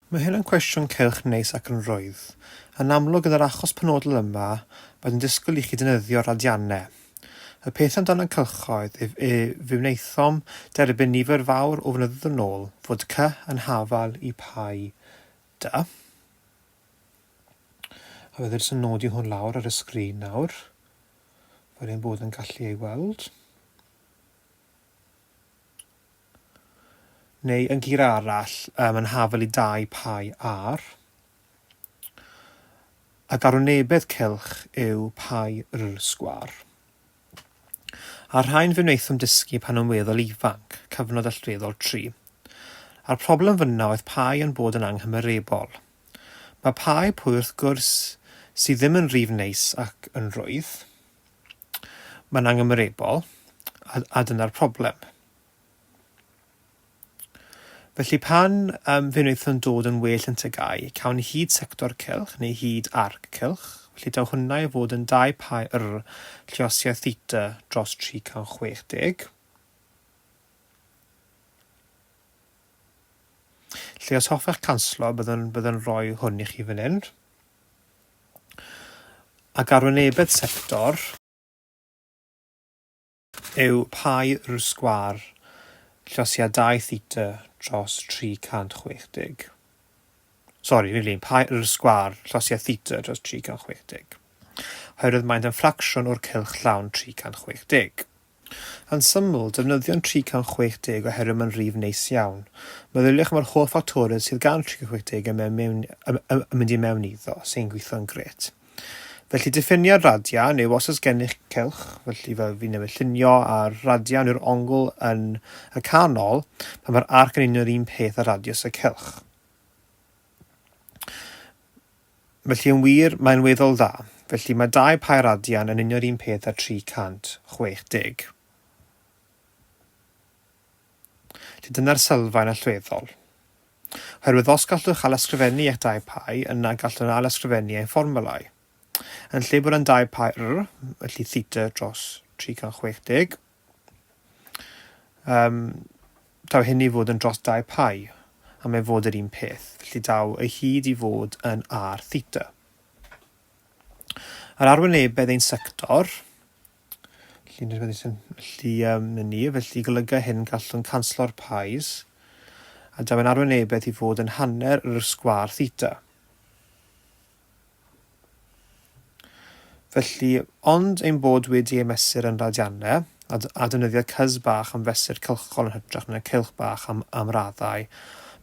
Mae hyn yn cwestiwn cylch neis ac yn rhwydd. Yn amlwg yn yr achos penodol yma, bydd yn disgwyl i chi defnyddio radiannau. Y peth amdano cylchoedd yw e fe wnaethom derbyn nifer fawr o flynyddoedd yn ôl fod cy yn hafal i pi dy. A fydde jyst yn nodi hwn lawr ar y sgrin nawr, fel ein bod yn gallu ei weld. Neu yn gir arall, um, yn hafal i 2 pi r. Ac arwynebedd cylch yw pi r sgwâr. A'r rhain fe wnaethom dysgu pan yn weddol ifanc, cyfnod allweddol 3. A'r problem fyna oedd pi yn bod yn anghymarebol. Mae pi pwy wrth gwrs sydd ddim yn rif neis ac yn rwydd. Mae'n anghymarebol, a, a dyna'r problem. Felly pan um, fe wnaethon dod yn well yn TGAU, cawn hyd sector cylch neu hyd arc cylch, felly daw hwnna i fod yn 2 pi r lluosia theta dros 360. Lle os hoffech canslo, byddwn, byddwn rhoi hwn i chi fan hyn. Ac arwynebedd sector yw pi r sgwâr llosia 2 theta dros 360. Sori, fi'n flin, pi r sgwâr llosia theta dros 360. Oherwydd maent yn ffracsiwn o'r cylch llawn 360. Yn syml, defnyddiwn 360 oherwydd mae'n rif neis iawn. Meddyliwch am yr holl ffactorau sydd gan 360 yn mewn, yn, yn mynd i mewn iddo, sy'n gweithio'n grêt. Felly diffiniad radian yw os oes gennych cylch, felly fel fi newydd llunio, a'r radian yw'r ongl yn y canol, pan mae'r arc yn union yr un peth â radius y cylch. Felly yn wir, mae'n weddol dda. Felly mae 2 pi radian yn union yr un peth â 360. Felly dyna'r sylfaen allweddol. Oherwydd os gallwch ailysgrifennu eich 2 pi, yna gallwn ailysgrifennu ein fformwlau. Yn lle bod yn 2 pi r, felly theta dros 360, um, daw hyn i fod yn dros 2 pi, a mae fod yr un peth, felly daw y hyd i fod yn r theta. Yr arwynebedd ein sector, Felly, felly, um, na ni, felly golyga hyn gallwn canslo'r pies, a daw ein arwynebedd i fod yn hanner yr sgwâr theta. Felly, ond ein bod wedi ei mesur yn radiannau, a, a defnyddio cys bach am fesur cylchol yn hytrach na cylch bach am, am raddau,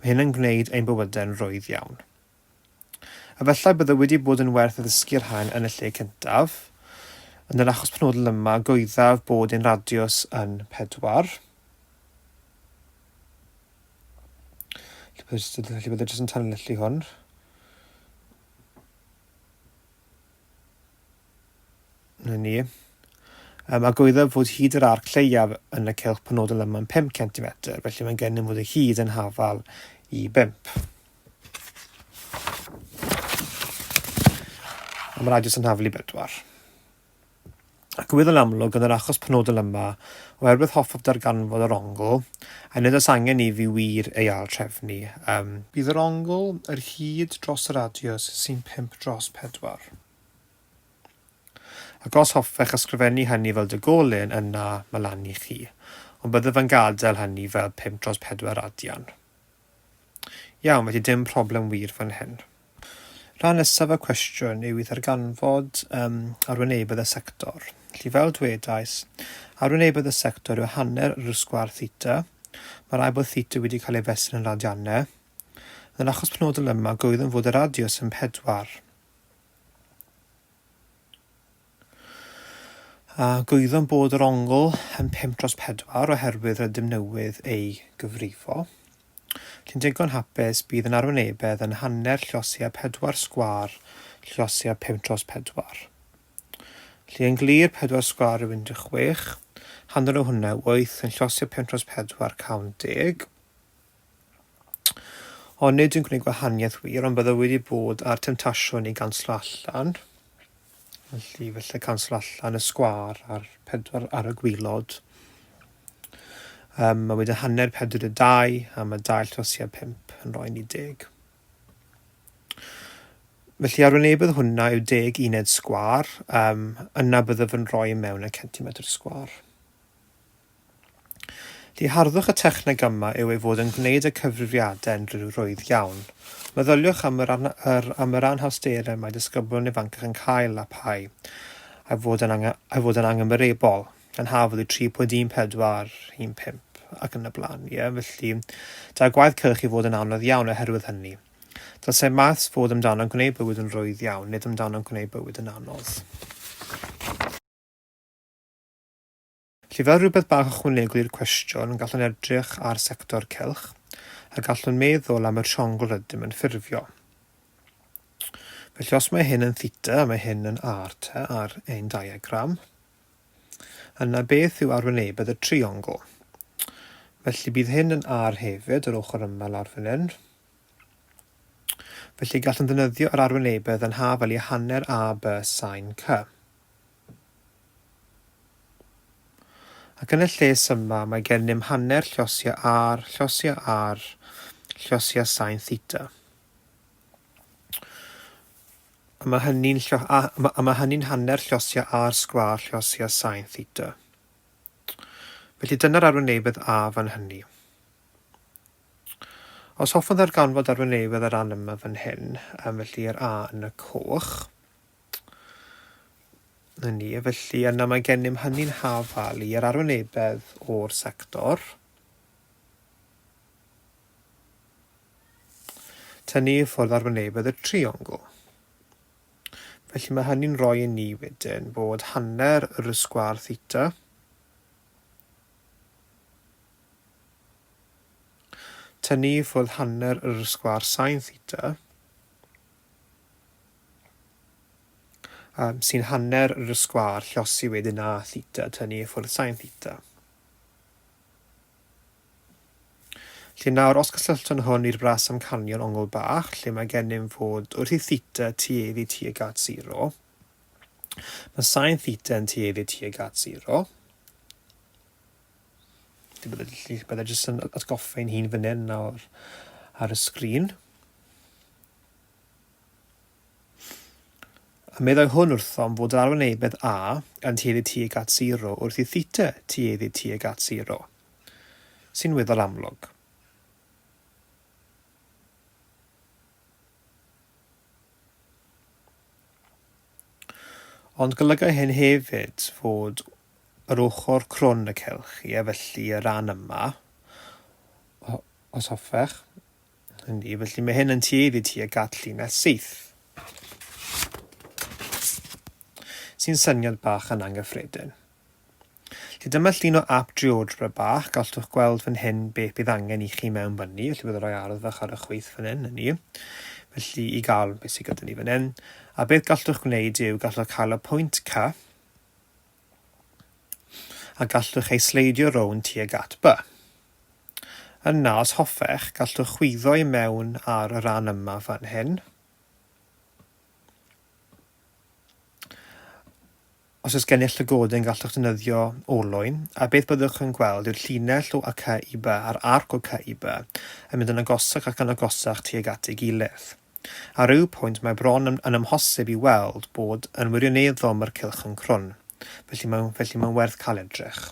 mae hyn yn gwneud ein bywydau'n rwydd iawn. Efallai byddai wedi bod yn werth addysgu'r rhain yn y lle cyntaf. Yn yr achos penodol yma, gwyddaf bod ein radiws yn 4. Felly byddai jyst yn tanlinellu hwn. Na ni. Um, a gwyddaf fod hyd yr arc lleiaf yn y cylch penodol yma'n 5 cm, felly mae gennym fod y hyd yn hafal i 5. A mae radius yn hafal i 4. Ac yn weddol amlwg, yn yr achos penodol yma, oherwydd hoffaf darganfod yr ongl, a nid oes angen i fi wir ei ail-trefnu, um, Bydd yr ongl yr hyd dros y radius sy'n 5 dros 4. Ac os hoffech ysgrifennu hynny fel dygolyn, yna mae lan i chi. Ond byddaf yn gadael hynny fel 5 dros 4 radian. Iawn, felly dim problem wir fan hyn. Rhan nesaf y cwestiwn yw i ddarganfod um, arwynebedd y sector. Felly fel dwedais, arwynebedd y sector yw hanner yr sgwâr theta. Mae rhaid bod theta wedi cael ei fesur yn radiannau. Yn yr achos penodol yma, gwyddwn fod y radius yn 4. A gwyddom bod yr ongl yn 5 dros 4 oherwydd rydym newydd ei gyfrifo. Felly'n digon hapus bydd yn arwynebedd yn hanner llosia 4 sgwâr llosia 5 dros 4. Felly yn glir 4 sgwâr yw 16, hanner o hwnna yw 8, yn llosia 5 dros 4 cawn 10. Ond nid yw'n gwneud gwahaniaeth wir, ond byddai wedi bod â'r temtasiwn i ganslo allan. Felly, felly canslo allan y sgwâr a'r pedwar ar y gwylod. Um, mae wedi hanner 42 a mae 2 llosia 5 yn rhoi ni 10. Felly arwynebedd hwnna yw 10 uned sgwâr, um, yna byddaf yn rhoi mewn y centimetr sgwâr. Felly harddwch y techneg yma yw ei fod yn gwneud y cyfrifiadau'n rhwydd iawn. Meddyliwch am yr, yr, am yr anhawsterau mae disgyblion ifancach yn cael â pai a'i fod yn, ange, a'i fod yn angymreibol, yn hafal i 3.1415 ac yn y blaen. Ie? Felly, da gwaith cylch i fod yn anodd iawn oherwydd hynny. Dylsai maths fod amdano gwneud bywyd yn rhwydd iawn, nid amdano gwneud bywyd yn anodd. Felly, fel rhywbeth bach ychwanegol i'r cwestiwn, gallwn edrych ar sector cylch, a gallwn meddwl am y triongl rydym yn ffurfio. Felly, os mae hyn yn theta a mae hyn yn r te ar ein diagram, yna beth yw arwynebedd y triongl? Felly, bydd hyn yn r hefyd, yr ochr yma lawr fan hyn. Felly, gallwn ddefnyddio yr arwynebedd yn hafal i hanner a b sin c. Ac yn y lles yma mae gennym hanner llosia R, llosia R, llosia sain theta. A mae hynny'n a, a mae hynny'n hanner llosia R sgwâr llosia sain theta. Felly dyna'r arwynebedd A fan hynny. Os hoffwn ddarganfod arwynebedd y ran yma fan hyn, felly yr A yn y coch, Na ni, felly yna mae gennym hynny'n hafal i'r arwynebedd o'r sector. Tynnu i ffwrdd arwynebedd y triongl. Felly mae hynny'n rhoi i ni wedyn bod hanner yr sgwâr theta tynnu i ffwrdd hanner yr sgwâr sin theta um, sy'n hanner yr sgwâr llosi wedyn a theta, tynnu i ffwrdd sin theta. Lle nawr, os cysylltwn hwn i'r bras amcanion ongl bach, lle mae gennym fod wrth i theta tueddu tuag at 0, mae sin theta yn tueddu tuag at 0. Felly bydde jyst yn atgoffa ein hun fan hyn nawr ar y sgrin. A meddai hwn wrthom fod yr arwynebedd A yn tueddu tuag at sero wrth i theta tueddu tuag at sero, sy'n weddol amlwg. Ond golygai hyn hefyd fod yr ochr crwn y cylch, ie, felly y ran yma, os hoffech, Yndi, felly mae hyn yn tueddu tuag at llinell syth. Sy'n syniad bach yn anghyffredin. Felly dyma llun o app GeoGebra bach, gallwch gweld fan hyn beth bydd angen i chi mewn fyny, felly bydd rhoi ardd fach ar y chwith fan hyn, ni. Felly i gael beth sydd gyda ni fan hyn. A beth gallwch gwneud yw gallwch cael y pwynt C, a gallwch ei sleidio rownd tuag at B. Yna, os hoffech, gallwch chwyddo i mewn ar y rhan yma fan hyn. Os oes gennych llygoden gallwch defnyddio olwyn, a beth byddwch yn gweld yw'r llinell o C i B a'r arc o C i B yn mynd yn agosach ac yn agosach tuag at ei gilydd. Ar ryw pwynt mae bron yn, yn amhosib i weld bod yn wirioneddol mae'r cylch yn crwn, felly mae'n, felly mae'n werth cael edrych.